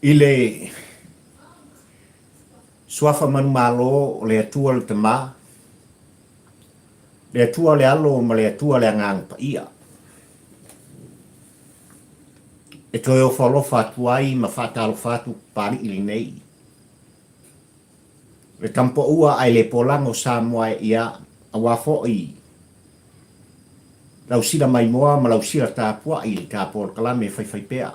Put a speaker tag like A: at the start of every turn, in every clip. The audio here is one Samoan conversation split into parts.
A: I le Suafa manumalo o le Atua le Tama, le Atua o le Alo ma le Atua le Agaga Paia, e toe ofo alofa atu ai ma faatalofa atu Papalii lenei, le Tamapoua ae le polago Samoa e ia, aua foi lau sila maimoa ma lau sila tapuai i le tapolokalame faifaipea.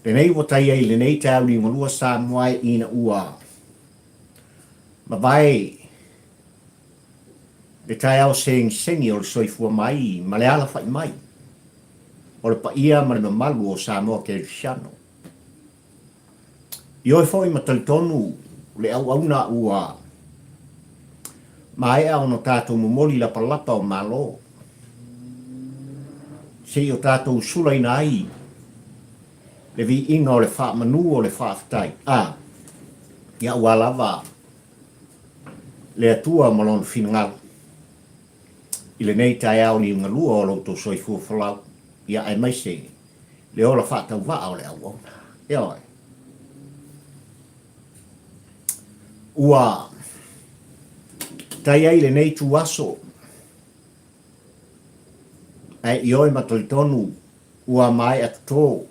A: Lenei ua tai ai i lenei taeao liugalua Samoa e ina ua mavae le taeao segisegi o le soifua mai ma le alafai mai o le paia ma le mamalu o Samoa Kerisiano. Ioe foi ma talitonu le auauna ua maea ona tatou momoli lapalapa o Malo se i o tatou sulaina ai le viiga o le faamanu o le faafetai, a, ia aua lava le Atua ma Lona finagalo i lenei taeao liugalua o lo outou soifua folau, ia aemaise le ola faatauvaa o le auauna. Ioe. Ua tai ai lenei itu-aso, ae ioe ma talitonu ua maea toto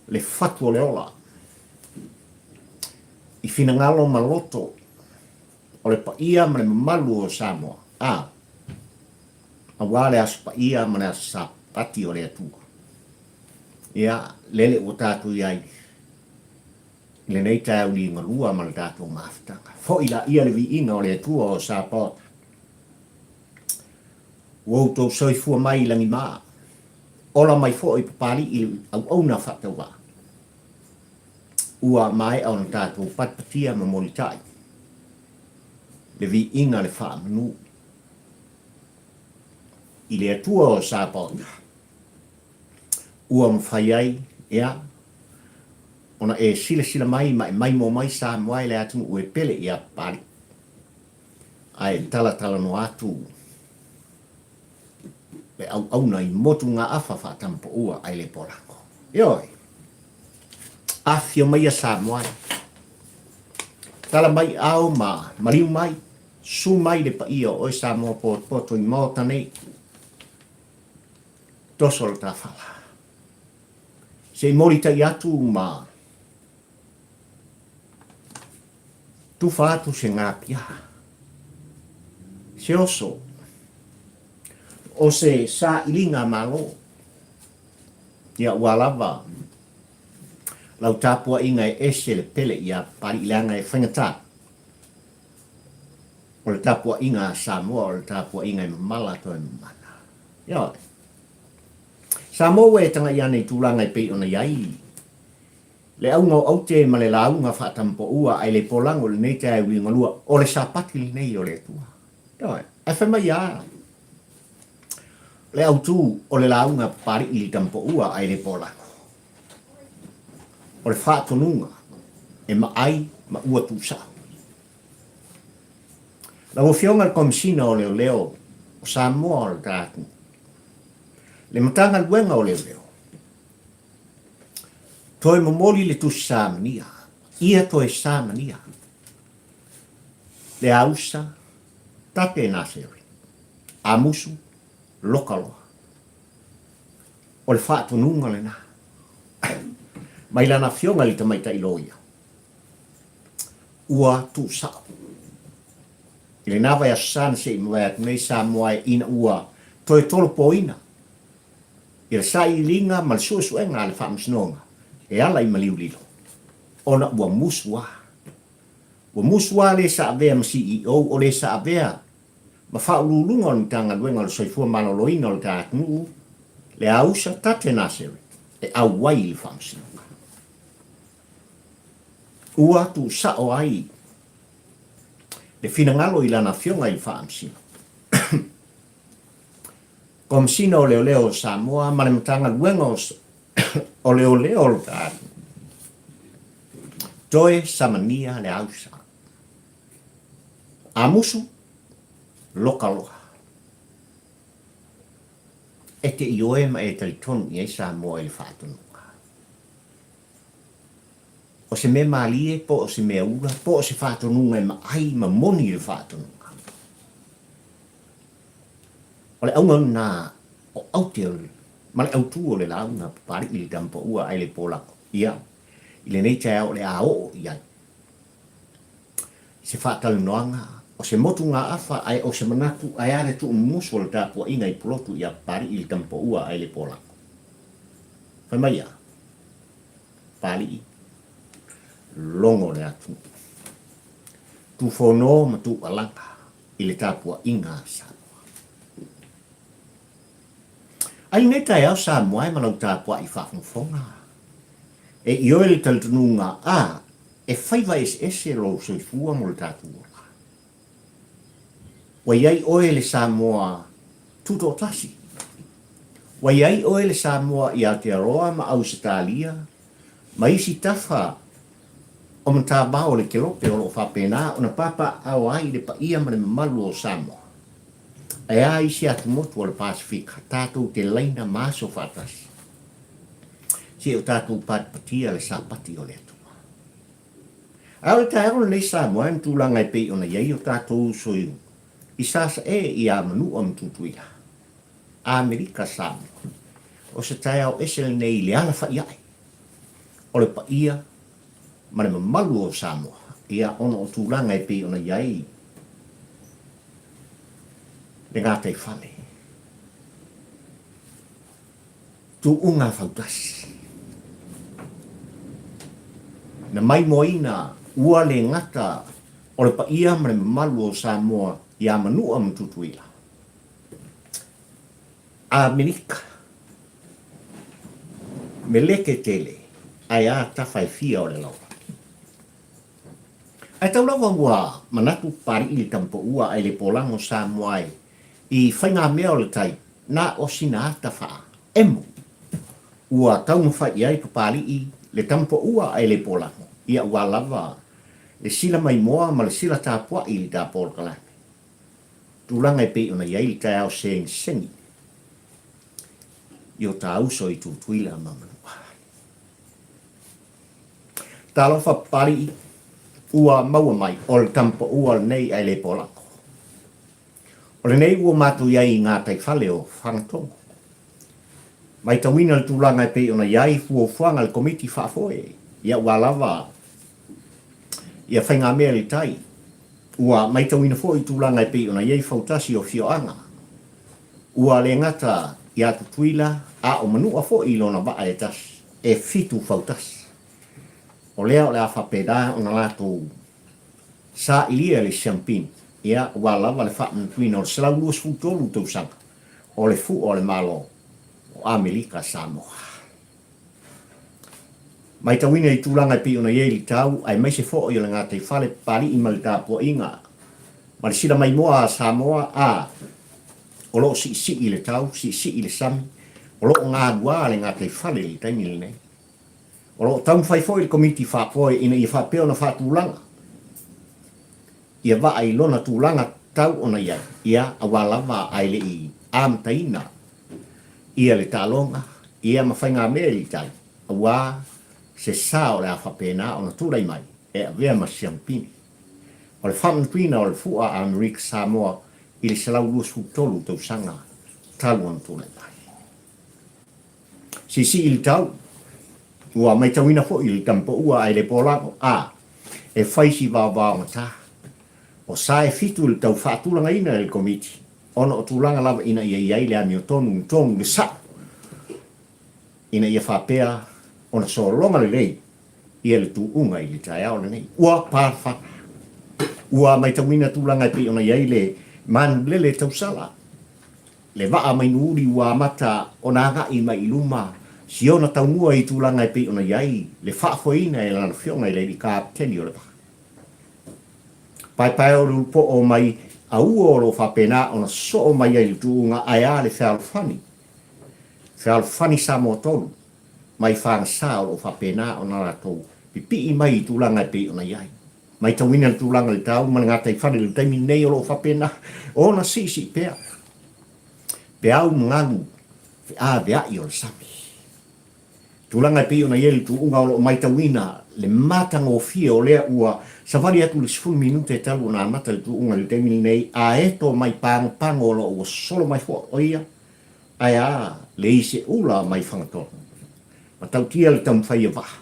A: le fatu o le ola i finagalo ma loto o le paia ma le mamalu o Samoa, a, aua le Aso Paia ma le Aso Sapati o le Atua. Ia, lele ua tatou i ai i lenei taeao liugalua ma le tatou mafutaga. Foi laia le viiga o le Atua o Sapaota. Ua outou soifua mai i lagima, ola mai foi Papalii i le auauna faatauvaa. Ua maea ona tatou patipatia ma molitai le viiga le faamanu i le Atua o Sapaota. Ua mafai ai, ea, ona e silasila mai ma e maimoa mai Samoa i le atunuu e pele ia Papalii. Ae talatalanoa atu le auauna i motugaafa faatamapaua ae le polago. Ioe. Afifio maia Samoa e. Tala mai ao ma maliu mai, su mai le paia o oe Samoa potopoto i Maota nei. Toso le tafala. Se i molitai atu ma tufa atu se gapia, se oso, o se sailiga malo, ia ua lava lau tapuaiga e ese le pele ia Papalii leaga e faigata. O le tapuaiga a Samoa o le tapuaiga e mamala toe mamana. Ioe. Samoa ua e tagai ane i tulaga e pei ona i ai le auga o aute ma le lauga faatamapaua ae le polago i lenei taeao uigalua o le Sapati lenei o le Atua. Ioe. Ae fai mai a le autu o le lauga Papalii i le tamapaua ae le polago. O le faatonuga e maai ma ua tuusao. Lau Afioga i le Komesina o Leoleo o Samoa o le ta atunuu, le Matagaluega o Leoleo, toe momoli le tusi samania, ia toe samania le ausa tate naseri, amusu loka loa. O le faatonuga lena mai lana afioga i le tamaitai loia. Ua tuusao. I lena vaiaso sa na se i mavae atu nei Samoa e ina ua toe tolopoina i le sailiiliga ma le suesuega a le Faamasinoga e ala i maliu lilo, ona ua musu a. Ua musu a le sa avea ma CEO o le sa avea ma Faauluuluga o le Matagaluega o le Soifua Maloloina o le ta atunuu, le Ausa Tate Naseri, e auai i le Faamasinoga. Ua tuusao ai le finagalo i lana afioga i le Faamasino. Komesina o Leoleo o Samoa ma le Matagaluega o Leoleo o le Toe samania le ausa. Amusu, loka loa. E te ioe ma e talitonu i ai Samoa i le faatonuga. O se mea mālie po o se mea ula po o se faatonuga e maai ma moni le faatonuga. O le auga lena o aute o le ma le autu o le lauga a Papali'i i le Tamapaua ae le Polako, ia, i lenei taeao o le a oo i ai se faatalanoaga, o se motugaafa ae o se manatu ae a le tuumumusu o le tapuaiga i Pulotu ia Papali'i i le Tamapaua ae le Polako. Fai mai a Papali'i, logo le atunuu. Tufono ma tuualaga i le tapuaiga a Samoa. Ai lenei taeao Samoa e ma lau tapuai faafogafoga. E ioe le talitonuga a e faiva eseese lou soifua mo le tatou ola. Ua i ai oe le Samoa tutoatasi. Ua i ai oe le Samoa i Aotearoa ma Ausetalia ma isi tafa o matavao o le kelope o lo o faapena ona papaaao ai le paia ma le mamalu o Samoa. Ae a isi atumotu o le Pasefika, tatou te laina ma aso faatasi, seia o tatou patipatia le Sapati o le Atua. A o le taeao lenei Samoa e tulaga e pei ona i ai o tatou uso i Sasae ia Manua ma Tutuila, Amerika Samoa. O se taeao ese lenei i le alafai ae o le paia ma le mamalu o Samoa, ia ona o tulaga e pei ona i ai le gataifale, tuuga fautasi. Na maimoaina ua le gata o le paia ma le mamalu o Samoa ia Manua ma Tutuila, Amerika, Meleke tele, ae a tafa e fia o le lalolagi. Ae tau lava ua manatu Papali'i le Tamapaua ae le polago Samoa e i faigamea o le tai na o sina ata faa emo ua taumafai i ai Papali'i le Tamapaua ae le polago ia ua lava le sila maimoa ma le sila tapua'i i le ta polokalame tulaga e pei ona i ai le taeao segisegi i o ta uso i Tutuila ma Manua. Talofa Papali'i, ua maua mai o le tamapaua lenei ae le polako. O lenei ua matou i ai i gataifale o Fagatogo. Maitauina le tulaga e pei ona i ai fuafuaga a le Komiti Faafoe ia ua lava ia faigamea i le tai. Ua maitauina foi tulaga e pei ona i ai fautasi o afioaga. Ua le gata ia Tutuila a o Manua foi i lona vaa e tasi, e fitu fautasi. O lea o le a faapena ona latou sailia le siampini, ia, ua lava le faamanatuina o le 123 tausaga o le fua o le Malo o Amerika Samoa. Maitauina i tulaga e pei ona i ai le tau aemaise foi o le gataifale Papali'i ma le tapuaiga ma le sila maimoa a Samoa a o lo o siisii le tau, siisii le sami, o lo o galua le gataifale i le taimi lenei. O lo o taumafai foi le Komiti Faafoe ina ia faapea ona faatulaga ia vaa i lona tulaga tau ona i ai, ia, aua lava ae le i amataina ia le taaloga, ia ma faigamea i le tai, aua se sa o le a faapena ona tulai mai e avea ma siampini. O le faamanatuina o le fua a Amerika Samoa i le 123 tausaga talu ona tulai mai. Siisii i le tau, ua maitauina foi le tamapaua ae le polago, a e fai si vaovaogata. O sa e fitu le tau faatulagaina e le Komiti, ona o tulaga lava ina ia i ai le amiotonu i tonu le sa'o, ina ia faapea ona sologa lelei ia le tuuga i le taeao lenei. Ua palafana. Ua maitauina tulaga e pei ona i ai le manulele tausala, le vaa mai Nuuri ua amata ona agai mai i luma si ona taumua i tulaga e pei ona i ai le faafoeina e lana afioga i le alii kapeteni o le vaa. Paepae o le ulupoo mai aua o lo o faapena ona soo mai ai le tuuga ae a le fealofani, fealofani Samoa tonu mai Fagasa o lo o faapena ona latou pipii mai i tulaga e pei ona i ai. Maitauina le tulaga i le tau ma le gataifale i le taimi lenei o lo o faapena ona siisii pea peau ma galu feaveai o le sami. Tulaga e pei ona i ai le tuuga o lo o maitauina le matagofie o lea ua savali atu le 10 minute talu ona amata le tuuga i le taimi lenei, a eto mai pagopago o lo o ua sosolo mai foi o ia, ae a le iseula mai Fagatonu. Matautia le taumafai o vaa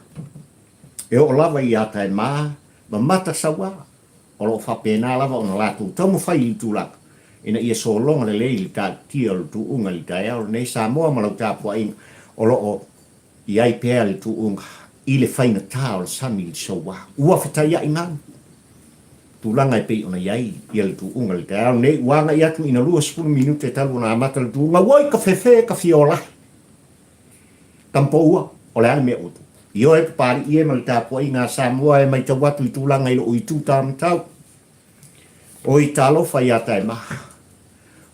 A: e oo lava i Ataemā ma Matasaua o lo o faapena lava ona latou taumafai i le tulaga ina ia sologa lelei le talutia o le tuuga i le taeao lenei Samoa ma lau tapuaiga o lo o i ai pea le tuuga i le faigata o le sami i le soua. Ua fetaiai galu tulaga e pei ona i ai ia le tuuga i le taeao lenei ua agai atu ina 20 minute talu ona amata le tuuga, oi ka fefe ka fia Tampoua, o le a le mea ua tupu? Ioe, Papalii e ma le tapuaiga a Samoa e maitau atu i tulaga i lou itu taumatau. Oi talofa ia Taema.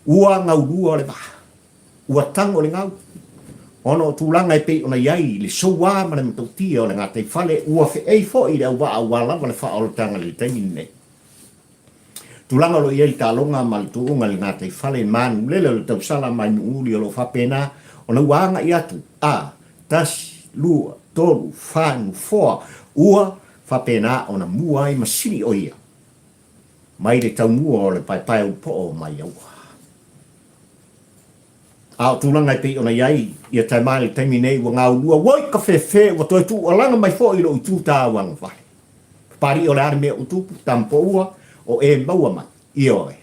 A: Ua gaulua le vaa. Ua tago le gau. Ona o tulaga e pei ona i ai le soua ma le matautia o le gataifale, ua feei foi le auvaa aua lava le faaolataga i le taimi lenei. Tulaga o lo o i ai le taaloga ma le tuuga i le gataifale manulele o le tausala mai Nuuuli o lo o faapena ona ua agai atu a, tasi, lua, tolu, fa nofoa ua faapena ona mua ai ma sili o ia mai le taumua o le paepae ulupoo mai Aua. A o tulaga e pei ona i ai ia taima i le taimi nei ua gaulua, oi ka fefe ua toe tuualaga mai foi i lou itu tauagavale. Papalii o le a le mea ua tupu, Tamapoua, o e maua mai, ioe.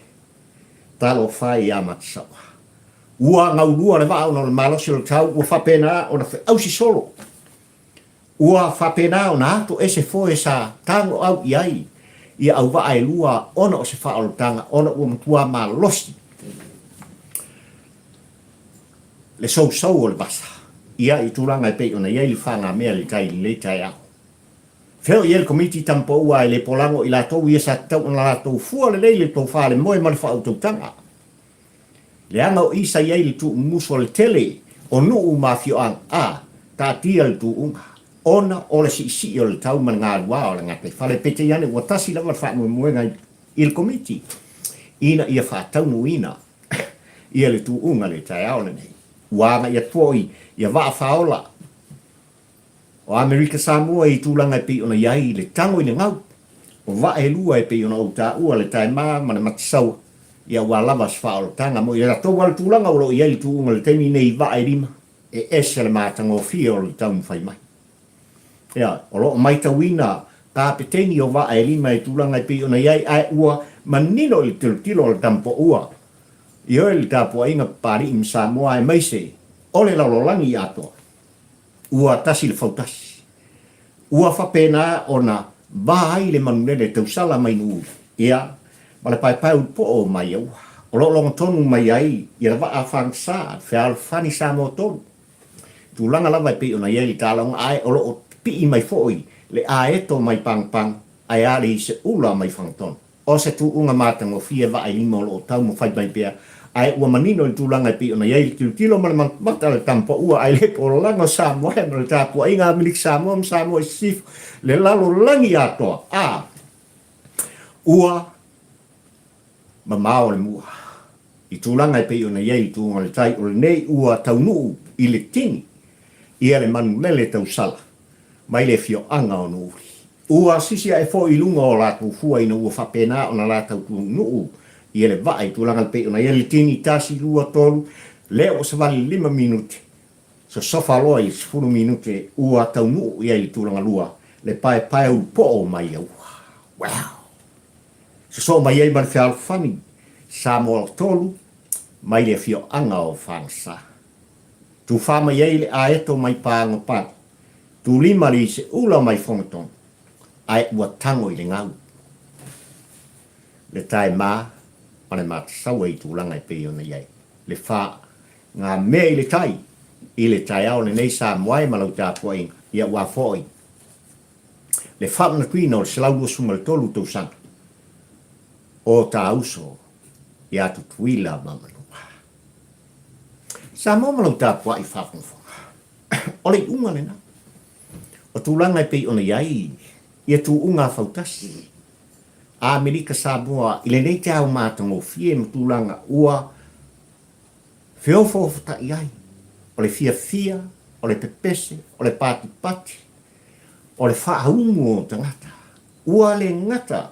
A: Talofa e ia Matasaua. Ua gaulua le vaa ona o le malosi o le tau, ua faapena ona feausi solo. Ua faapena ona ato ese foe sa tagoau i ai ia auvaa e lua ona o se faaolataga ona ua matua malosi le sousou o le vasa ia i tulaga e pei ona i ai le fagamea i le tai i lenei taeao. Fea o i ai le Komiti Tamapoua e le polago i latou ia sa tatau ona latou fua lelei le tofa le moe ma le faautautaga. Leaga o i sa i ai le tuumumusu o le tele o nuu ma afioaga, a, taatia le tuuga, ona o le siisii o le tau ma le galua o le gataifale. Peitai ane ua tasi lava le faamoemoega i le Komiti ina ia faataunuuina ia le tuuga i le taeao lenei. Ua agai atu foi ia vaa faaola O Amerika Samoa i tulaga e pei ona i ai le tago i le gau, o vaa e lua e pei ona ou taua le taema ma le matasaua, ia aua lava se faaolataga mo i latou a le tulaga o lo o i ai le tuuga i le taimi nei i vaa e lima, e ese le matagofie o le taumafai mai. Ia, o lo o maitauina kapeteni o vaa e lima i tulaga e pei ona i ai, ae ua manino i le tilotilo a le Tamapoua, ioe le tapuaiga Papalii ma Samoa aemaise o le lalolagi atoa. Ua tasi le fautasi. Ua faapena ona va ai le manulele tausala mai Nuuuli, ia, ma le paepae ulupoo mai Aua. O lo o logatonu mai ai ia le vaa fagasa, le fealofani Samoa 3. Tulaga lava e pei ona i ai le taloga ae o lo o pipii mai foi le aeto mai Pagopago ae a le iseula mai Fagatonu. O se tuuga matagofie vaailima o lo o taumafai mai pea, ae ua manino i le tulaga e pei ona i ai le tilotilo ma le matamata a le Tamapaua ae le pololaga o Samoa ma le tapuaiga a Amerika Samoa ma Samoa i Sisifo, le lalolagi atoa, a ua mamao le mua i tulaga e pei ona i ai le tuuga o le tai o lenei ua taunuu i le tini ia le manulele tausala mai le afioaga o Nuuuli. Ua sisi ae foi i luga o latou fua ina ua faapena ona latou tuunuu ia le vaa i tulaga e pei ona i ai le tini, tasi, lua, tolu, lea ua savali lima minute, sosofa loa i le 10 minute ua taunuu i ai i le tulaga lua le paepae ulupoo mai Aua. Wow! Sosoo mai ai ma le fealofani Samoa 3 mai le afioaga o Fagasa. Tufa mai ai le aeto mai Pagopago. Tulima le iseula mai Fogatonu, ae ua tago i le gau. Le taema ma le matasaua i tulaga e pei ona i ai. Le fa, ngā mea i le tai, i le taeao lenei Samoa e ma lau tapuaiga, ia ua foi le faamanatuina o le 123 tausaga o ta uso ia Tutuila ma Manua. Samoa ma lau tapuai faafogafoga. O le iuga lena. O tulaga e pei ona i ai ia tuuga fautasi a Amerika Samoa i lenei taeao matagofie ma tulaga ua feofoofotai ai o le fiafia o le pepese, o le patipati, o le faaumu o tagata, ua le gata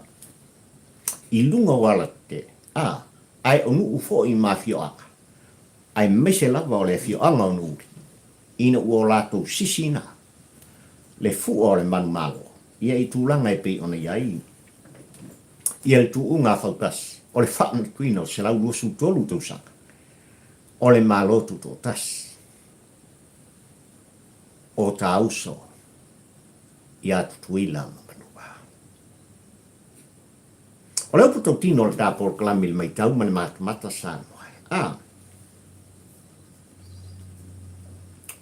A: i luga o alatetele, a, ae o nuu foi ma afioaga, aemaise lava o le afioaga o Nuuuli, ina ua o latou sisiina le fua o le manumalo, ia i tulaga e pei ona i ai ia le tuuga a Fautasi o le faamanatuina o le 123 tausaga o le Malo Tutoatasi o ta uso ia Tutuila ma Manua. O le upu tautino o le ta polokalame i le matau ma le matamata Samoa e, a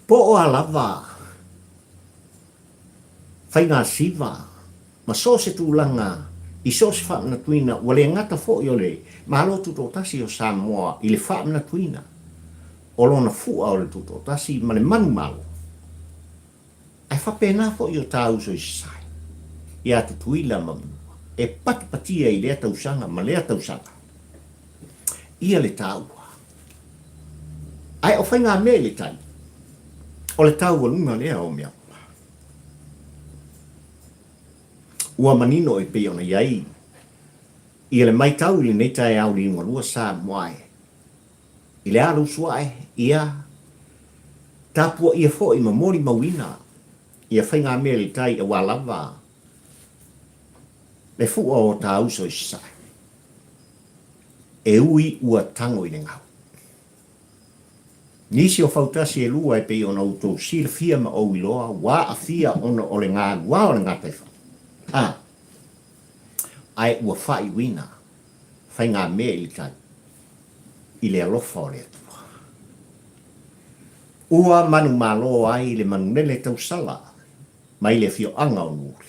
A: po o a lava faiga siva ma so o se tulaga i so o se faamanatuina ua le gata foi o le Malo Tutoatasi o Samoa i le faamanatuina o lona fua o le Tutoatasi ma le manumalo, ae faapena foi o ta uso i Sasae, ia Tutuila ma Manua, e patipatia i lea tausaga ma lea tausaga ia le taua. Ae o faigamea i le tai, o le taualuga lea o mea uma. Ua manino e pei ona i ai ia le matau i lenei taeao liugalua Samoa e i le alu suae ia tapuaia foi ma molimauina ia faigamea i le tai aua lava le fua o ta uso i Sasae e ui ua tago i le gau. Nisi o fautasi e lua e pei ona outou silafia ma ou iloa ua aafia ona o le galua o le gataifale, a, ae ua faaiuina faigamea i le tai i le alofa o le Atua. Ua manumalo ai le manulele tausala mai le afioaga o Nuuli.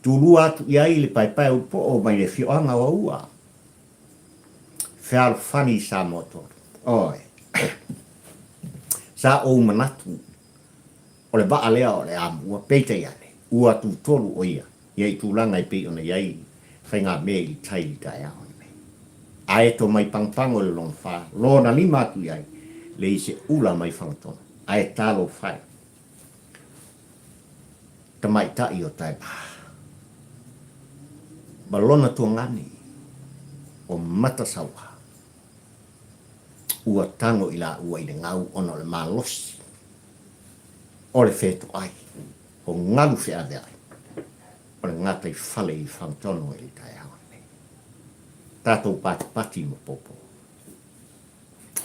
A: Tulua atu i ai le paepae ulupoo mai le afioaga o Aua. Fealofani Samoa Tolu. Oi. Sa ou manatu o le vaa lea o le amua, peitai ane, ua tutolu o ia, ia i tulaga e pei ona i ai faigamea i le tai i le taeao lenei. Ae to mai pagopago i le lona fa, lona lima atu i ai, le i se ula mai Fagatono, ae talofa e. Tamaitai o Taepa ma lona tuagani o Matasaua ua tago i laua i le gau ona o le malosi o le fetoai o galu feaveai o le gataifale i Fagatono i le taeao lenei. Tatou patipati ma popo.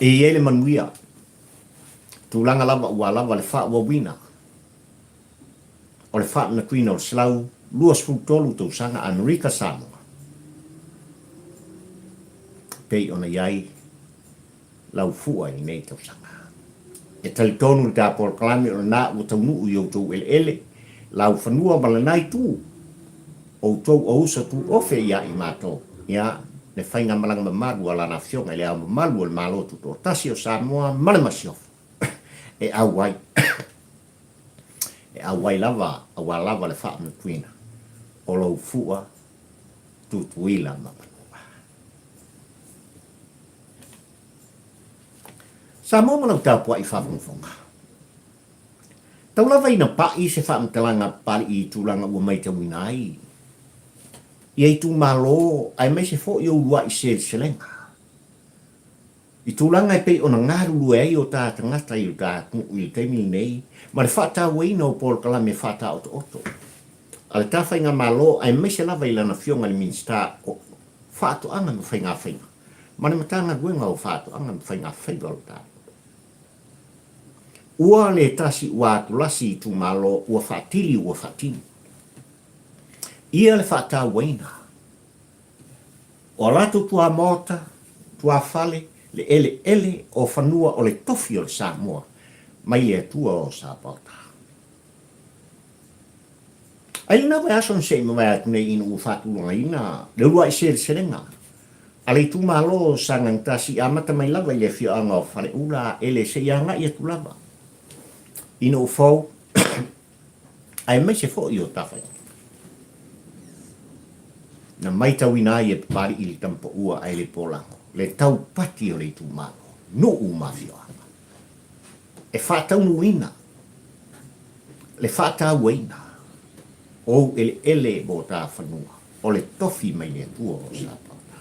A: E i ai le manuia, tulaga lava ua lava le faaauauina o le faamanatuina o le 123 tausaga Amerika Samoa pei ona i ai lau fua i lenei tausaga. E talitonu le ta polokalame o lena ua taunuu i outou eleele, laufanua ma lena itu, outou o uso tuofe ia i matou, ia, le faigamalaga mamalu a Lana Afioga i Le Ao Mamalu o le Malo Tutoatasi o Samoa ma le Masiofo, e auai, e auai lava aua lava le faamanatuina o lou fua Tutuila ma Manua. Samoa ma lau tapuai faafogafoga. Tau lava ina paʻi se faamatalaga Papaliʻi i tulaga ua maitauina ai ia itumalo aemaise foi o uluai seleselega i tulaga e pei ona galulue ai o ta tagata i o ta atunuu i le taimi lenei ma le faatauaina o polokalame faataotooto a le ta faigamalo aemaise lava i lana Afioga i le Minisita o Faatoaga ma Faigafaiva ma le Matagaluega o Faatoaga ma Faigafaiva o le ta Ua le tasi ua atulasi itumalo ua faatili ua faatino ia le faatauaina o a latou tuamaota, tuafale, le eleele o fanua o le tofi o le Samoa mai le Atua o Sapaota. Ai lena vaiaso na sei mavae atu nei ina ua faatulagaina le uluai seleselega a le itumalo o Sagaga Tasi i amata mai lava i le afioaga o Faleula a ele seia agai atu lava i Nuufou aemaise foi o Tafaigata. Na maitauina ai e Papali'i le tamapaua ae le polago le taupati o le itumalo, nuu ma afioaga. E faataunuuina le faatauaina o ou eleele mo ta fanua, o le tofi mai le Atua o Sapaota.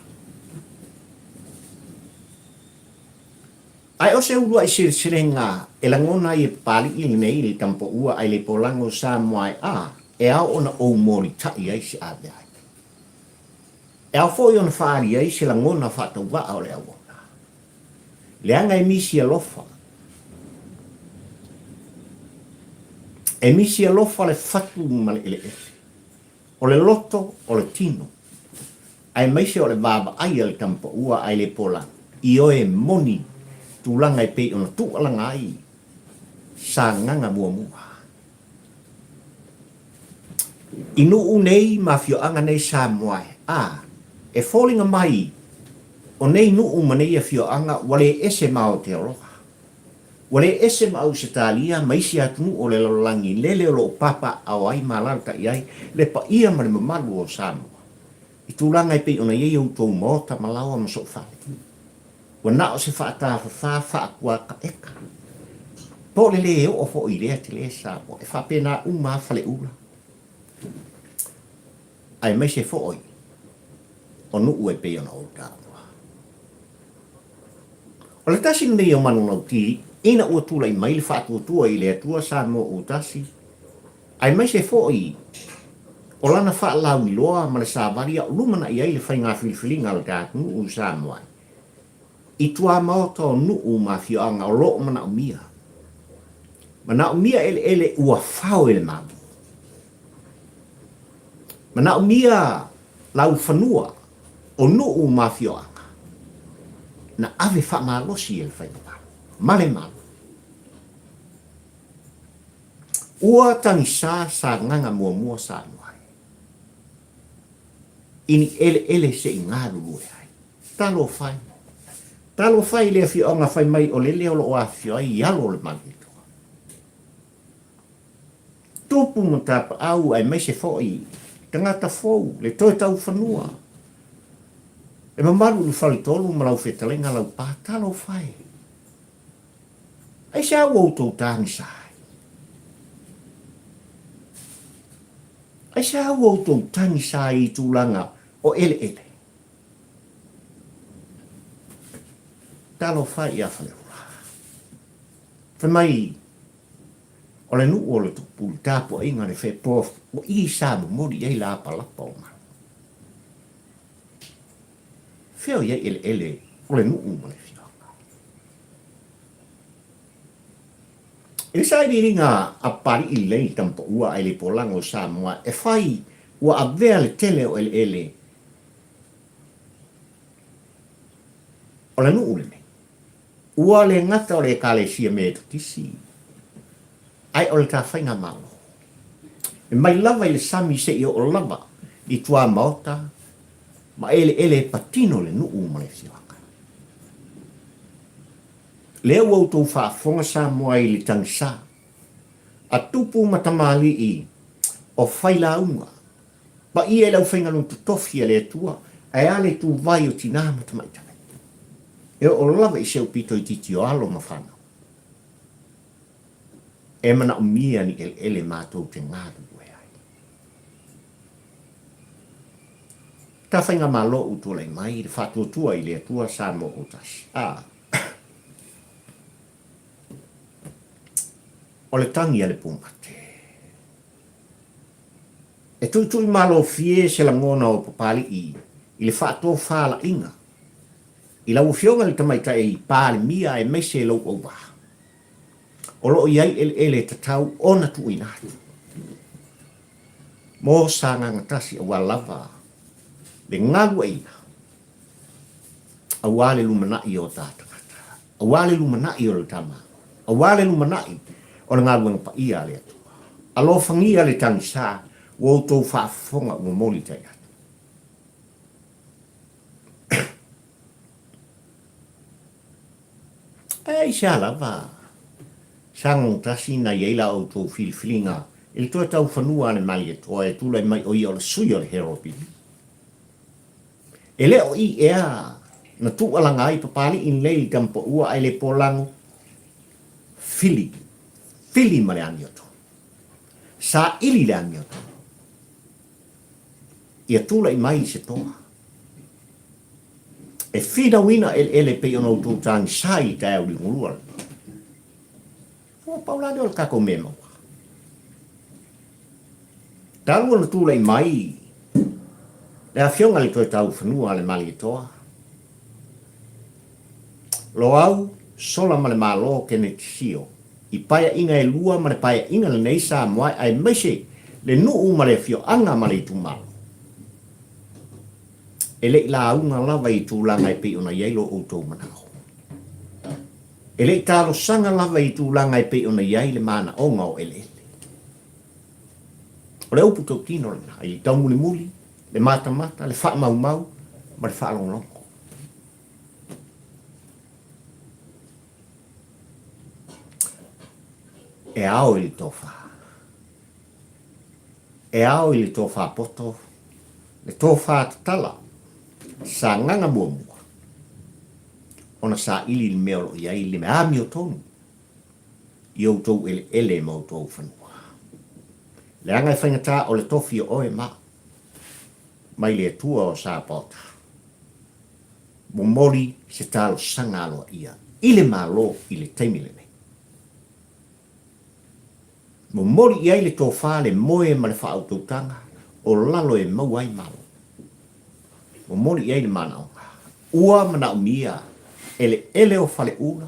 A: Ae o se uluai seleselega e lagona ai e Papali'i lenei le tamapoua ae le polago o Samoa e a, e ao ona ou molitai ai se aveai. E ao foi ona faaali ai se lagona faatauvaa o le auauna. Leaga e misi alofa. E misi alofa le fatu ma le eleele. O le loto, o le tino, aemaise o le vaavaai a le tamapaua ae le pola, ioe moni tulaga e pei ona tuualaga ai Sagaga muamua. I nuu nei ma afioaga nei Samoa e, a, e foliga mai o nei nuu ma nei afioaga ua le ese ma Aotearoa. Ua le ese ma Ausetalia ma isi atunuu o le lalolagi lele o lo o papaaao ai ma alaalatai ai le paia ma le mamalu o Samoa i tulaga e pei ona i ai outou maota ma laoa ma soofale. Ua na o se faatafafā faakuakaeka. Po o le lē oo foi i lea tele Samoa, e faapena uma lava Faleula, aemaise foi o nuu e pei ona ou taua. O le tasi lenei o manulauti ina ua tulai mai le faatuatua i le Atua Samoa ua tasi, aemaise foi o lana faalauiloa ma le savali a o lumanai ai le faiga filifiliga a le ta atunuu i Samoa i tuamaota o nuu ma afioaga o lo o manaomia. Manaomia eleele ua fao e le Malo. Manaomia laufanua o nuu ma afioaga na ave faamalosi e le Faigamalo ma le Malo. Ua tagisa Sagaga muamua Samoa i ni eleele se i galulue ai. Talofa e. Talofa i le afioaga fai mai o lele o lo o afifio ai i alo o le Malietoa. Tupu ma tapaau aemaise foi tagata fou le toe taufanua. E mamalu i le faletolu ma lau fetalaiga Laupa. Talofa e. Aisea ua outou tagisa ai? Aisea ua outou tagisa ai i tulaga o eleele? Talofa ia Faleula. Fai mai, o le nuu o le tupu i le tapuaiga le fepoa o i sa momoli i ai lapalapa o malu. Fea o i ai eleele o le nuu ma le afioaga? I le sailiiliga a Papali'i lelei le tamapaua ae le polaga o Samoa e fai ua avea le tele o eleele o le nuu lenei. Ua le gata o le Ekalesia Metotisi, ae o le ta faigamalo. E mai lava i le sami seia oo lava i tuamaota ma eleele e patino le nuu ma le afioaga. Lea ua outou faafofoga Samoa i le tagisa a tupu ma tamalii o failauga paia i le aufaigaluega totofi a le Atua, ae a le ituvai o tinā ma tamaitai. E oo lava i si au pito itiiti o alo ma fanau. E manaomia ni eleele matou te galulue ai. Ta faigamalo u tulai mai i le faatuatua i le Atua Samoa ua tasi. A. O le tagi a le pumate. E tuutuuimalofie se lagona o Papali'i i le faatofalaiga i lau Afioga i le Tamaitai Palemia aemaise lou auvaa. O lo o i ai eleele e tatau ona tuuina atu mo Sagaga Tasi aua lava le galueaiina aua le lumanai o ta tagata, aua le lumanai o le ta Malo, aua le lumanai o le galuega paia a le Atua. Alofagia le tagisa ua outou faafofoga ua moli tai atu. Ae aisea lava Sagatasi na i ai la outou filifiliga i le toe taufanua a le Malietoa e tulai mai o ia o le sui o le Herobini? E le o i ea na tuualaga ai Papali'i lelei i Tamapaua ae le polago. Fili, fili ma le amiotonu. Saili le amiotonu. Ia tulai mai se toa. E finauina eleele pei ona outou tagisa i le taeao liugulua lenei. Ua pau la lea o le tatou mea e maua. Talu ona tulai mai le afioga i le Toetaufanua a le Malietoa, Loau, Sola ma le Malo Keneti Sio i paeaiga e lua ma le paeaiga lenei Samoa aemaise le nuu ma le afioaga ma le itumalo. E le i lauga lava i tulaga e pei ona i ai lo outou manao. E le i talosaga lava i tulaga e pei ona i ai le manaoga o eleele. O le upu tautino lena, i le taumulimuli, le matamata, le faamaumau ma le faalogologo. E ao i le tofa. E ao i le tofa poto, le tofa tatala, sagaga muamua, ona saili le mea o lo o i ai le amiotonu i outou eleele ma outou fanua. Leaga e faigata o le tofi o oe ma au, mai le Atua o Sapaota. Momoli se talosaga aloaia i le Malo i le taimi lenei. Momoli i ai le tofa, le moe ma le faautautaga o lalo e maua ai Malo. Momoli i ai le manaoga. Ua manaomia eleele o Faleula,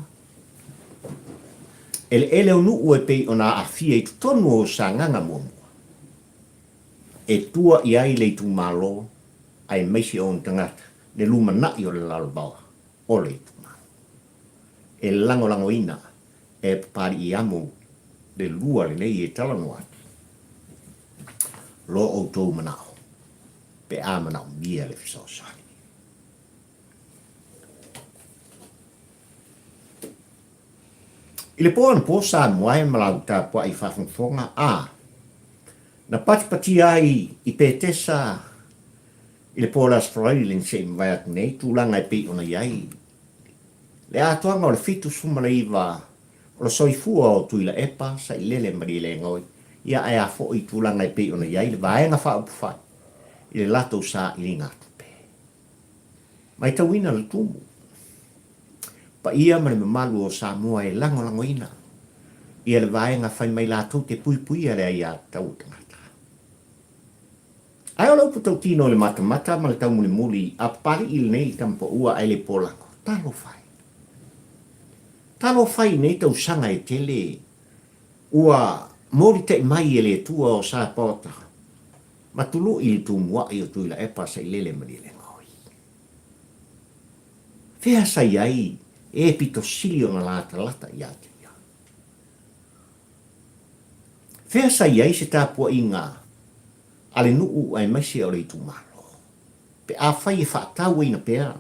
A: eleele o nuu e pei ona aafia i totonu o Sagaga muamua, e tua i ai le itumalo aemaise ona tagata le lumanai o le lalovaoa o le itumalo. E lagolagoina e Papali'i Amu le lua lenei e talanoa atu lo outou manao pe a manaomia le fesoasoani. I le po anapo sa muae ma lau tapuai faafogafoga a na patipatia ai i Petesa i le po o le Aso Faraile na se i mavae atu nei tulaga e pei ona i ai le atoaga o le 79 o le soifua o Tuilaepa, Sailele ma Lielegaoi, ia ae a foi i tulaga e pei ona i ai le Vaega Faaupufai i le latou sailiga tupe. Matauina le tumu paia ma le mamalu o Samoa e lagolagoina ia le vaega fai mai latou te puipuia le aiatatau o tagata. Ae o le upu tautino i le matamata ma le taumulimuli a Papali'i lenei tamapaua ae le polago, talofa e. Talofa i nei tausaga e tele ua molitai mai e le Atua o Sapaota ma tului le tumuai o Tuilaepa Sailele Malielegaoi. Fea sa i ai e pito sili ona latalata ia te ia? Fea sa i ai se tapuaiga a le nuu aemaise o le itumalo pe afai e faatauaina pea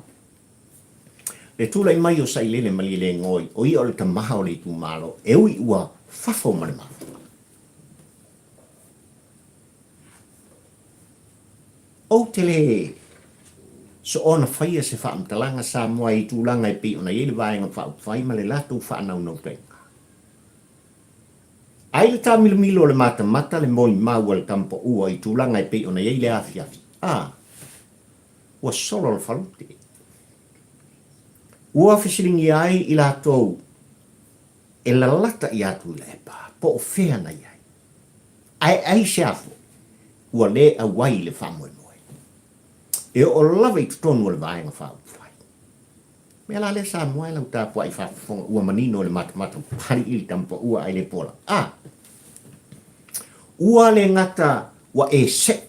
A: le tulai mai o Sailele Malielegaoi o ia o le tama o le itumalo e ui ua fafo ma le mafuga? Ou te le soona faia se faamatalaga Samoa i tulaga e pei ona i ai le Vaega Faaupufai ma le latou faanaunautaiga. Ai le taamilomilo o le matamata le molimau a le tamapaua i tulaga e pei ona i ai le afiafi, a, ua solo le falute. Ua fesiligia ai i latou e lalata ia Tuilaepa po o fea na i ai. Ae aisea foi ua le auai i le faamoemoe e oo lava i totonu o le Vaega Faaupufai. Mea la lea Samoa e lau tapuai faafofoga ua manino i le matamata pali i le tamapaua ae le pola. A! Ua le gata ua e se'i,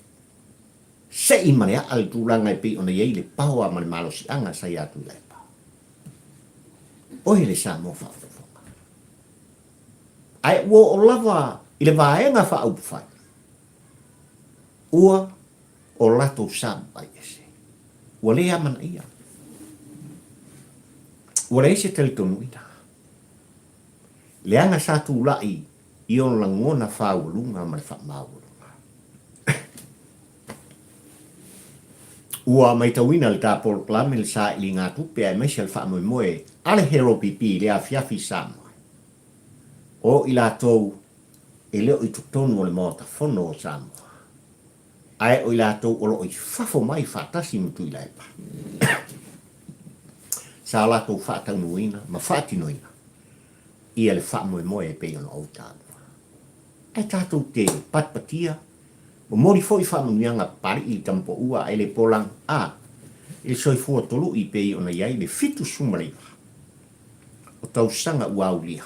A: se'i ma le a'a le tulaga e pei ona i ai le paoa ma le malosiaga sa ia Tuilaepa. Oe le Samoa faafofoga. Ae ua oo lava i le Vaega Faaupufai, ua o latou samuai ese. Ua le amanaia. Ua leai se talitonuina. Leaga sa tulai i ona lagona fāualuga ma le faamaualuga. Ua maitauina le ta polokalame le sailiga tupe aemaise le faamoemoe a le HEROPP i le afiafi i Samoa. O i latou e le o i totonu o le Maota Fono o Samoa, ae o i latou o lo o i fafo mai faatasi ma Tuilaepa, sa latou faataunuuina ma faatinoina ia le faamoemoe e pei ona ou taua. Ae tatou te patipatia, momoli foi faamanuiaga Papalii i Tamapoua ae le Polang a i le soifua tului pei ona i ai le 79 o tausaga ua aulia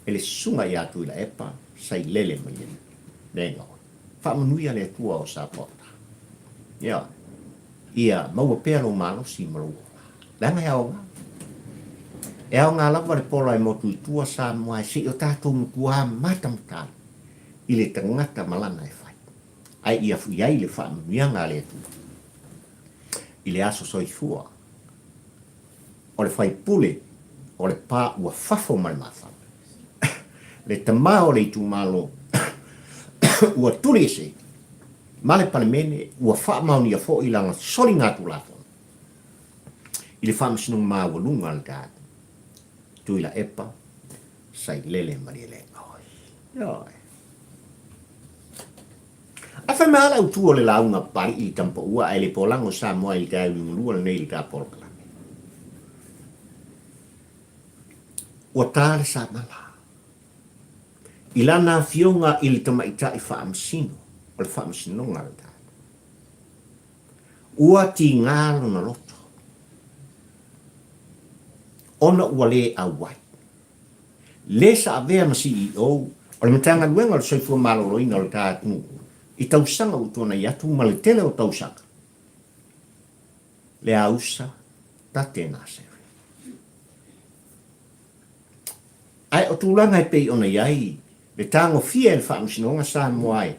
A: e le Susuga ia Tuilaepa Sailele Malielegaoi. Faamanuia le Atua o Sapota. Ioe. Ia maua pea lou malosi ma lou ola. Leaga e aoga. E aoga lava le pola e motu i tua Samoa e se i o tatou matua matamata i le tagata ma lana e fai. Ae ia i ai le faamanuiaga a le Atua i le aso soifua o le faipule o le pa ua fafo ma le mafaga. Le tama o le itumalo ua tuli ese ma le Palemene ua faamaonia foi lana soligatulafono i le Faamasinoga Maualuga a le Tatou Tuilaepa Sailele Malielegaoi. Ioe. Ae fai mai lava le autu o le lauga Papalii i Tampaua ae le polago Samoa i le taeao liugalua lenei i le ta polokalame. Ua ta le samala i lana afioga i le tamaitai faamasino o le Faamasinoga a le Tatou. Ua tiga lona loto ona ua le auai. Le sa avea ma CEO o le Matagaluega o le Soifua Maloloina o le ta atunuu i tausaga ua tuanai atu ma le tele o tausaga, le ausa Tate Naseri. Ae o tulaga e pei ona i ai le tagofia e le Faamasinoga Samoa ai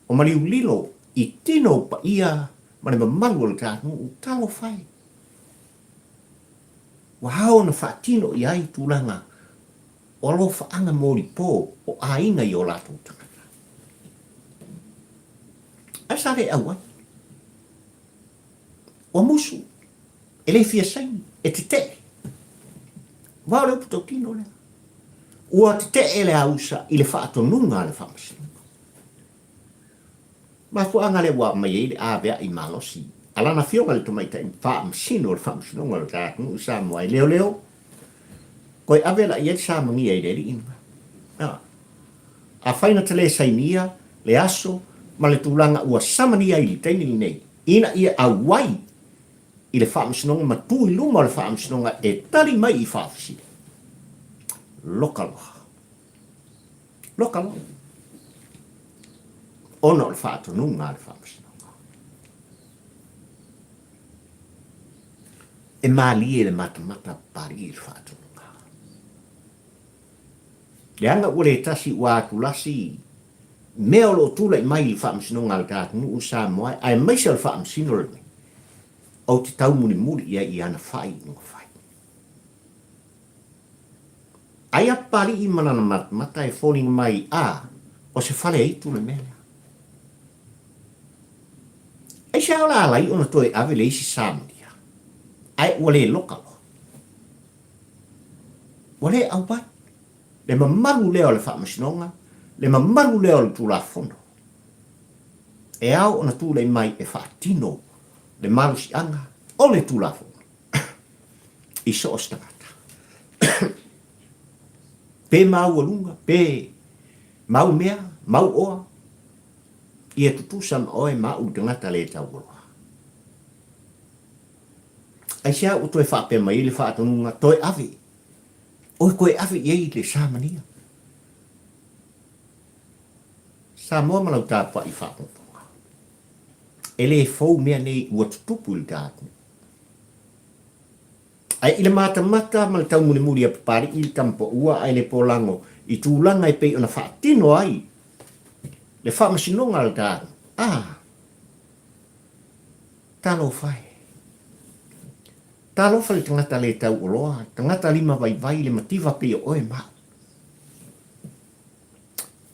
A: o maliu lilo i tino o paia ma le mamalu o le ta atunuu, talofa e! Ua ao ona faatino i ai tulaga o alofaaga molipo o aiga i o latou tagata. Ae sa le auai. Ua musu, e le fia saini, e tetee. Aua o le upu tautino lea. Ua tetee le ausa i le faatonuga a le Faamasinoga. Mafuaaga lea ua aumai ai le aveai malosi a lana afioga i le Tamaitai Faamasino o le Faamasinoga o le ta atunuu i Samoa e leoleo koe ave la i ai le samagia i le alii lena. Afai na te le sainia le aso ma le tulaga ua samania ai i le taimi lenei ina ia auai i le Faamasinoga ma tu i luma o le Faamasinoga e tali mai i faafesili. Loka loa. Loka loa. Ona o le faatonuga a le Faamasinoga. E malie le matamata Papalii i le faatonuga. Leaga ua le tasi ua atulasi mea o lo o tulai mai i le Faamasinoga a le ta atunuu Samoa aemaise o le Faamasino lenei, ou te taumulimuli i ai i ana faaiuga fai. Ai a Papalii ma lana matamata e foliga mai a o se fale aitu le mea lea. Aisea o le a ala ai ona toe ave le isi Samaria, ae ua le loka loa. Ua le auai. Le mamalu lea o le Faamasinoga, le mamalu lea o le Tulafono, e ao ona tulai mai e faatino le malosiaga o le Tulafono i so o se tagata. Pe maualuga, pe mau mea, mau oa, ia tutusa ma oe ma au le tagata le taualoa. Aisea ua toe faapea mai ai le faatonuga, toe ave, oe koe ave i ai le samania. Samoa ma lau tapuai faafogafoga. E le fou mea nei ua tutupu i le ta atunuu. Ae i le matamata ma le taumulimuli a Papalii le tamapaua ae le polago i tulaga e pei ona faatino ai le faamasinoga a le ta atunuu, a, talofa e. Talofa le tagata le tauoloa, tagata lima vaivai le mativa pei o oe ma au.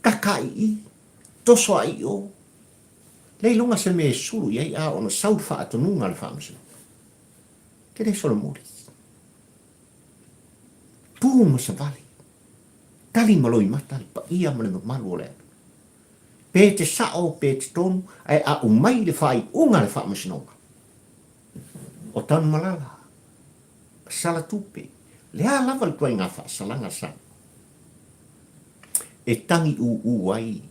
A: Kaka i i, toso a i o, le iloga se mea e sulu i ai a ona sau le faatonuga a le Faamasinoga. Te le solomuli. Pu ma savali. Tali ma loimata le paia ma le mamalu o le atunuu. Pe te sao pe te tonu, ae a umai le faaiuga a le Faamasinoga, o Tanumalala, sala tupe, le a lava le ituaiga faasalaga sa e tagi ūū ai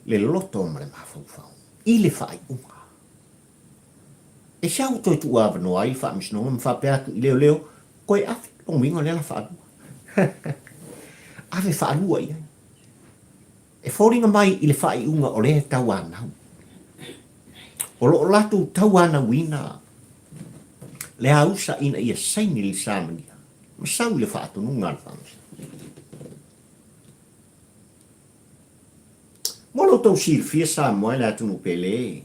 A: le loto ma le mafaufau i le faaiuga. E sea ua toe tuuavanoa ai le Faamasinoga ma faapea atu i leoleo, Koe ave, lona uiga o lea la faalua. Ave faalua i ai. E foliga mai i le faaiuga o lea e tauanau. O lo o latou tauanauina le ausa ina ia saini le samania ma sau i le faatonuga a le Faamasinoga. Mo lo outou silafia Samoa e le atunuu pele,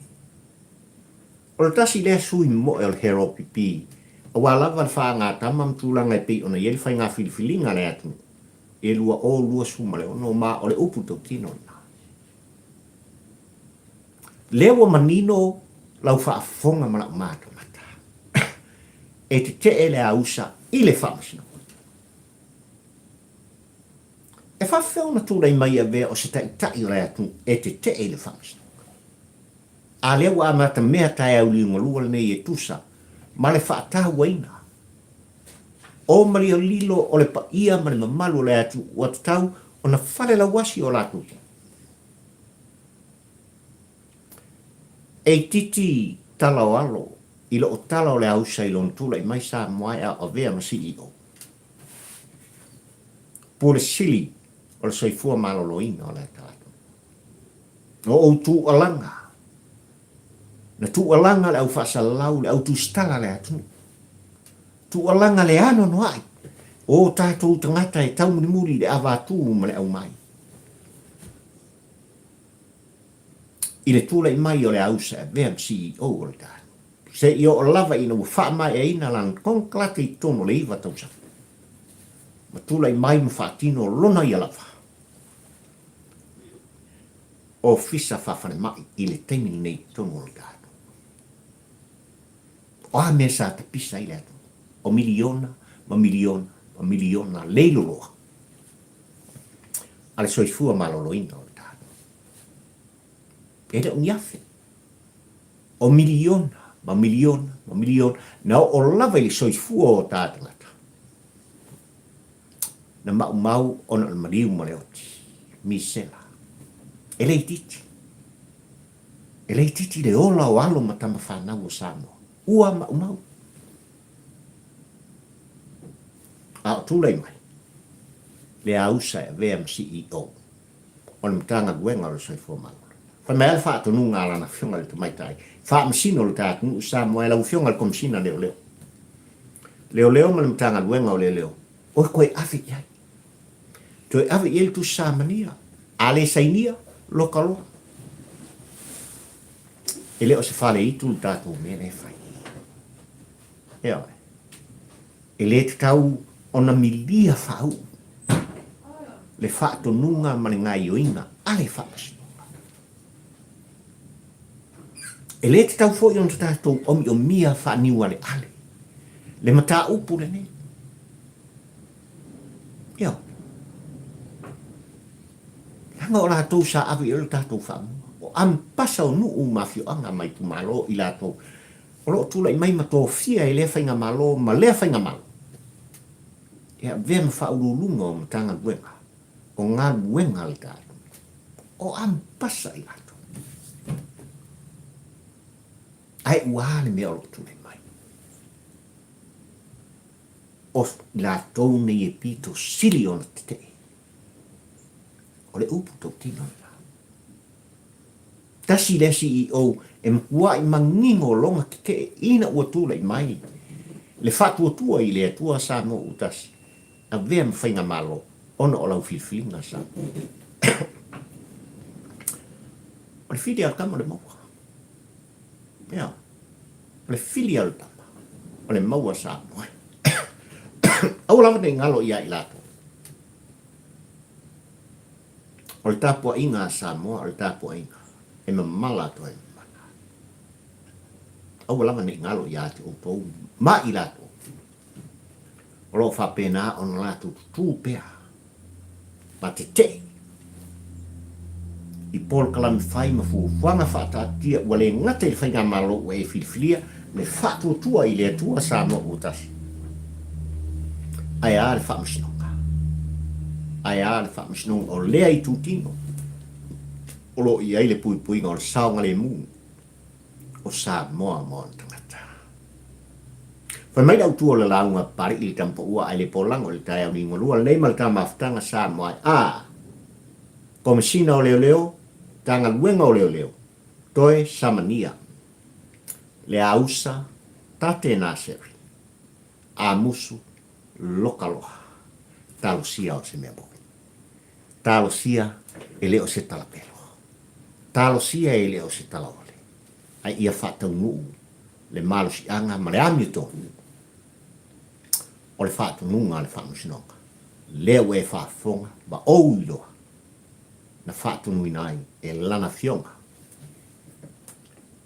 A: o le tasi lea sui moe o le HRPP aua lava le faagatama ma tulaga e pei ona i ai le faiga filifiliga a le atunuu i le 2026 ma o le upu tautino lena. Lea ua manino lau faafofoga ma lau matamata e tetee le ausa i le Faamasinoga. E faafefea ona tulai mai avea o se taitai o le atunuu e tetee i le Faamasinoga? A lea ua amata mea taeao liugalua lenei e tusa ma le faatauaina o maliolilo o le paia ma le mamalu o le atunuu ua tatau ona falelauasi o latou tino. E itiiti tala o alo i loo tala o le ausa i lona tulai mai Samoa e avea ma CEO. Pule sili o le soifua maloloina o le atunuu. O ou tuualaga, na tuualaga le au faasalalau, le au tusitala a le atunuu. Tuualaga le anoanoai o tatou tagata e taumulimuli i le avatu ma le aumai. I le tulai mai o le ausa e avea ma CEO o le tatou. Se i oo lava ina ua faamaeaina lana konekarate i totonu o le 9 tausaga. Ma tulai mai ma faatino lona ia lava ofisa faafalemai i le taimi lenei i totonu o le tatou. O a mea sa tapisa ai le atunuu? O miliona ma miliona ma miliona leiloloa a le soifua maloloina o le tatou. E le o ni afe. O miliona ma miliona ma miliona na oo lava i le soifua o ta tagata. Na maumau ona o le maliu ma le oti. Misela. E le itiiti. E le itiiti le ola o alo ma tama fanau o Samoa. Ua maumau. A o tulai mai le ausa e avea ma CEO o le Matagaluega o le Soifua Maloloina. Fai mai lava le faatonuga a lana Afioga i le Tamaitai Faamasino o le ta atunuu Samoa e lau Afioga i le Komesina Leoleo. Leoleo ma le Matagaluega o Leoleo, oe koe ave i ai. Toe ave i ai le tusi samania. A le sainia, loka loa. E le o se faleitu le tatou mea lea e fai. Ioe. E le tatau ona milia faauu le faatonuga ma le gaioiga a le Faamasinoga. E le tatau foi ona tatou omiomia faaniualeale le mataupu lenei. Ioe. Leaga o latou sa ave i ai lo tatou faamua. O ampasa o nuu ma afioaga ma itumalo i latou o lo o tulai mai ma tofia e lea faigamalo ma lea faigamalo e avea ma faauluuluga o Matagaluega o galuega a le tatou. O ampasa i latou. Ae ua a le mea o lo o tulai mai? O i latou nei e pito sili ona tetee. O le upu tautino lena. Tasi lea CEO e matuai manino lona tetee ina ua tulai mai le faatuatua i le Atua Samoa ua tasi, avea ma faigamalo ona o lau filifiliga Samoa. O le fili a le tama o le maua. Ea, o le fili a le tama o le maua Samoa. Aua lava ne i galo ia i latou. O le tapuaiga a Samoa, o le tapuaiga e mamala atu ai mamala. Aua lava ne i galo ia te outou ma i latou o lo o faapena ona latou tutū pea. Ma tetee i polokalame fai ma fuafuaga faataatia ua le gata i le Faigamalo ua e filifilia le faatuatua i le Atua Samoa ua tasi. Ae a le Faamasinoga? Ae a le Faamasinoga o lea itutino o lo o i ai le puipuiga o le saogalemu o Samoa ma ona tagata? Fai mai le autu o le lauga a Papalii i le Tamapaua ae le polago i le taeao liugalua lenei ma le ta mafutaga Samoa ai. A! Komesina o Leoleo, Matagaluega o Leoleo, Toe Samania, Leausa, Tate Naseri, Amusu, Lokaloa. Talosia o se mea moni. Talosia e le o se talapelo. Talosia e le o se talaole. Ae ia faataunuu le malosiaga ma le amiotonu o le faatonuga a le Faamasinoga, lea ua e faafofoga ma ou iloa na faatonuina ai e Lana Afioga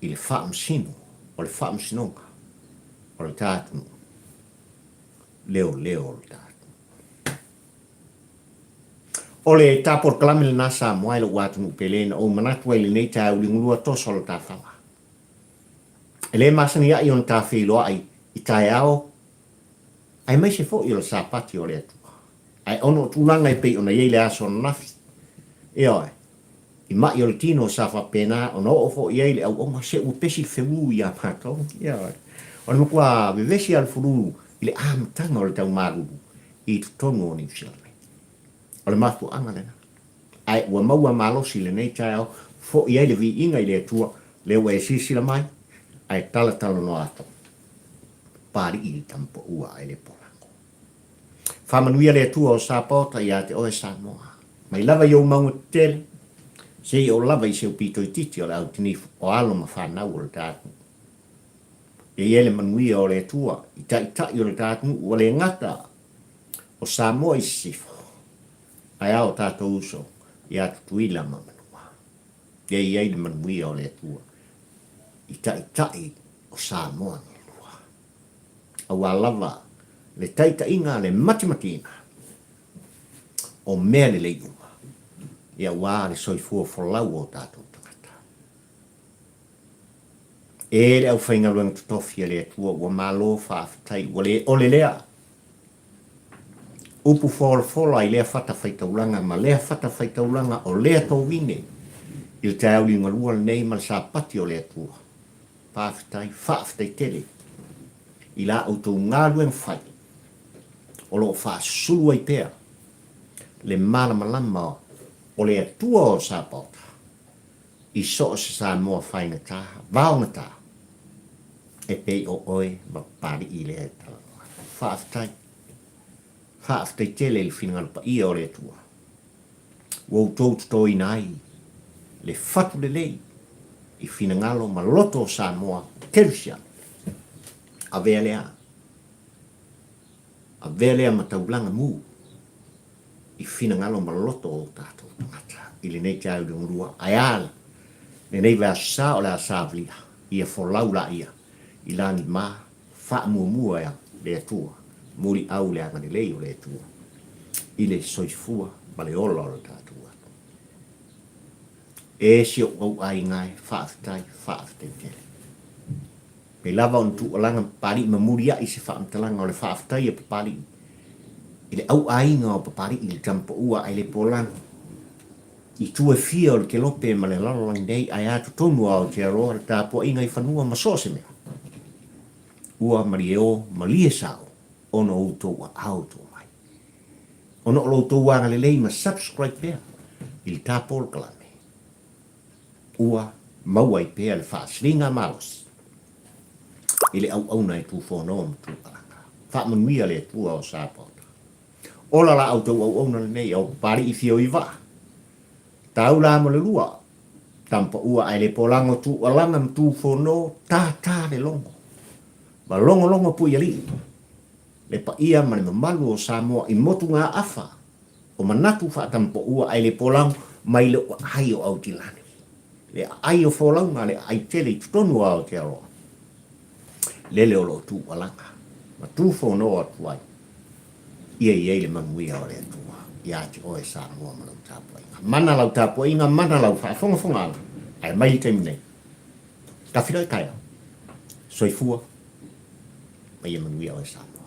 A: i le Faamasino o le Faamasinoga o le ta atunuu, leoleo o le ta atunuu. O le ta polokalame lena Samoa e lou atunuu pele na ou manatu ai i lenei taeao uligulua toso o le ta fala. E le masani ai ona ta feiloai i taeao aemaise foi o le Sapati o le Atua. Ae ona o tulaga e pei ona i ai le aso ananafi, ioe, i maʻi o le tino sa faapena ona oo foi i ai le auauna, se ua pesi le felu ia matou, ioe. O le matua vevesi lava o le fulu i le amataga o le tau malulu i totonu o Niu Silani. O le mafuaaga lena. Ae ua maua malosi i lenei taeao, foi ai le viiga i le Atua, lea ua e silasila mai, ae talatalanoa atu, Papalii i le tamapaua ae le polago. Faamanuia le Atua o Sapaota ia te oe Samoa. Mai lava i ou mauga tetele, seia oo lava i se upito itiiti o le au tinifu o alo ma fanau o le ta atunuu. Ia i ai le manuia o le Atua i taitai o le ta atunuu ua le gata o Samoa i sisifo, ae a o tatou uso ia Tutuila ma Manua. Ia i ai le manuia o le Atua i taitai o Samoa nei lua. Aua lava le taitaiga le matimatiina o mea lelei uma, ia aua le soifua folau o tatou tagata. E le aufaigaluega totofi a le Atua ua malo faafetai ua le ole lea upu folafola i lea fatafaitaulaga ma lea fatafaitaulaga o lea tovine i le taeao liugalua lenei ma le Sapati o le Atua. Faafetai, faafetai tele i la outou galuega fai o lo o faasusulu ai pea le malamalama o le Atua o Sapaota i so o se Samoa faigata, vaogata, e pei o oe ma Papalii lea e talanoa atu. Faafetai. Faafetai tele i le finagalo paia o le Atua ua outou totoina ai le fatu lelei i finagalo ma loto o Samoa kerisiano. Avea lea, avea lea ma taulaga mu i finagalo ma loto o tatou tagata i lenei taeao liugalua. Ae a lenei vaiaso sa o le a savalia, ia folau laia i lagi ma faamuamua e le Atua, muliau le agalelei o le Atua i le soifua ma le ola o le tatou atunuu. E si ou au aiga e, faafetai, faafetai tele. Pei lava ona tuualaga Papalii ma muliai se faamatalaga o le faafetai a Papalii i le au aiga o Papalii i le tamapaua ae le polago i itu e fia o le kelope ma le lalolagi nei ae a totonu o Aotearoa le tapuaiga i fanua ma so o se mea. Ua malieo malie sao ona o outou aao tou mai. Ona o lo outou agalelei ma subscribe pea i le ta polokalame. Ua maua ai pea le faasiliga malosi i le auauna e tufono ma tualaga. Faamanuia le Atua o Sapaota. Ola la outou auauna lenei au Papalii fio i vaa. Taula mo le lua, tampaua ae le polago tualaga ma tufono tātā le logo ma logologo puialii le paia ma le mamalu o Samoa i motugaafa o manatu faatampaua ae le polago mai lou aai o Aotilani, le aai o folauga, le aai tele i totonu o Aotearoa, lele o lo o tuualaga ma tufono atu ai, ia i ai le manuia o le Atua. Ia te oe Samoa ma lau tapuaiga. Mana lau tapuaiga, mana lau faafogafogaaga, ae mai le taimi nei. Tafiloi taeao. Soifua ma ia manuia oe Samoa.